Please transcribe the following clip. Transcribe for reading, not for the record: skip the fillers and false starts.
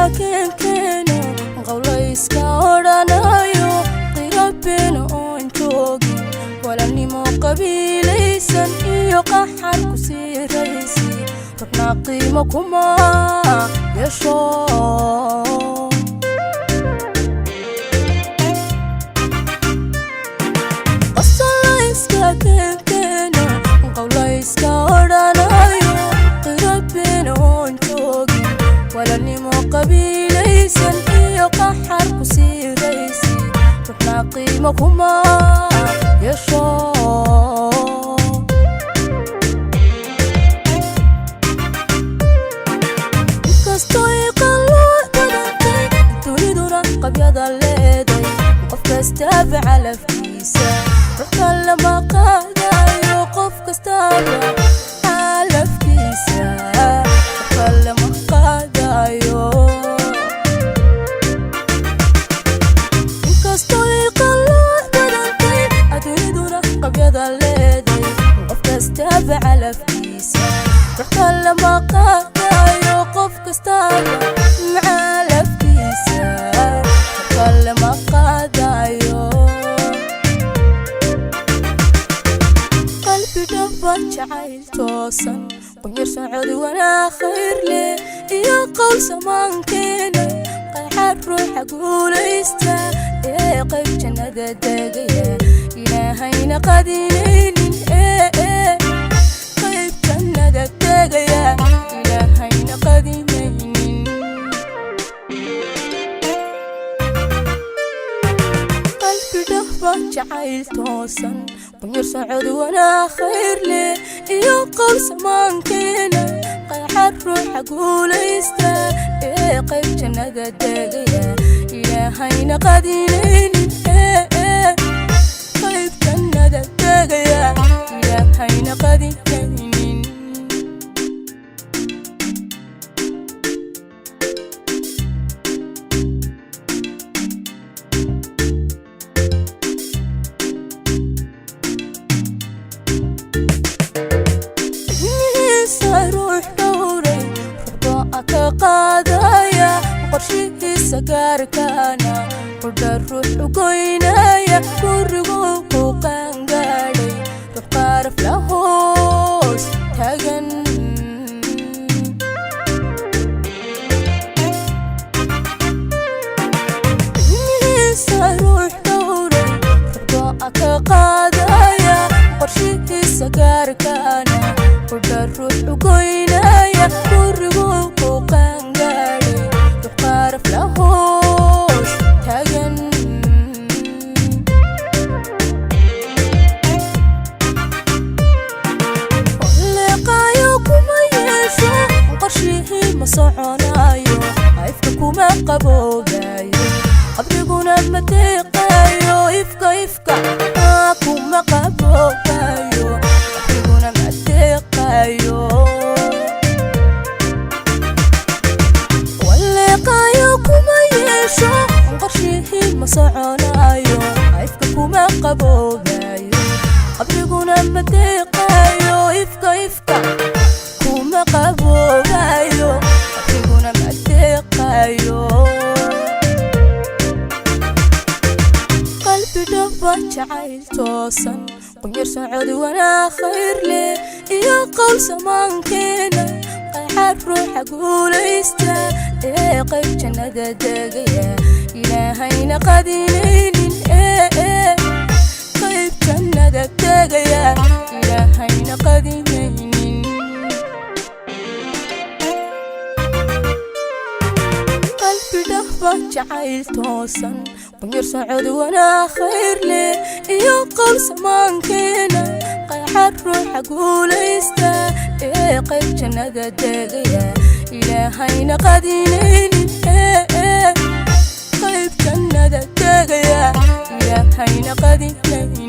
Keenkeeno qowlayska odhanayo, qirabeena oon joogin, walaalnimo qabiilaysan iyo qaxar ku siiraysi, rubna qiimo kuma yeesho. Qosolayska keenkeeno qowlayska odhanayo, qirabeena oon joogin, walaalnimo qabiilaysan iyo qaxar ku siiraysi, rubna qiimo kuma yeesho. Inkastoo qalooc badantay duniduna qabyada leeday, qof kastaaba calafkiisa, ruux lama qaadayo. Qof kastaaba calafkiisa, ruux lama qaadayo. Inkastoo qalooc badantay adduunyaduna qabyada leeday, qof kastaaba calafkiisa, ruux lama qaadayo. Qof kastaaba calafkiisa, ruux lama qaadayo. Qalbi dhaba jacayl toosan, qunyar socod wanaag khayr leh iyo qowl samaankeena, qayxaad ruuxa guulaysta ee qayb jannada degaya, Ilaahayna qadinaynin, ee qayb jannada degaya, Ilaahayna qadinaynin. Qalbi dhaba jacayl toosan, qunyar socod wanaag khayr leh iyo qowl samaankeena, qayxaad ruuxa guulaysta ee qayb jannada degaya, Ilaahayna qadinaynin, ee qayb jannada degaya, Ilaahayna qadinaynin. Ilmihiisa ruux dhowray, ruux go'a ka qaadaya, qorshihiisa gaarkaana qudha ruux u goynaya, guriguu ku qaangaadhay ruux qaaraf la hoos taagan. Ilmihiisa ruux dhowray, ruux go'a ka qaadaya, qorshihiisa gaarkaana qudha ruux u goynaya, guriguu ku qaangaadhay ruux qaaraf la hoos taagan. Leeqaayo kuma yeesho, qorshihii ma soconayo, ifka kuma qaboobayo, qabriguna ma deeqayo. Ifka ifka kuma qaboobayo, qabriguna ma deeqayo. Waleeqaayo kuma yeesho, qorshihii ma soconayo, ifka kuma qaboobayo, qabriguna ma deeqayo. Ifka ifka kuma qaboobayo, qabriguna ma deeqayo. Qalbi dhaba jacayl toosan, qunyar socod wanaag khayr leh iyo qowl samaankeena, qayxaad ruuxa guulaysta ee qayb jannada degaya, Ilaahayna qadinaynin, ee qayb jannada degaya, Ilaahayna qadinaynin. Qalbi dhaba jacayl toosan, qunyar socod wanaag khayr leh iyo qowl samaankeena, qayxaad ruuxa guulaysta ee qayb jannada degaya, Ilaahayna qadinaynin, ee qayb jannada degaya, Ilaahayna qadinaynin.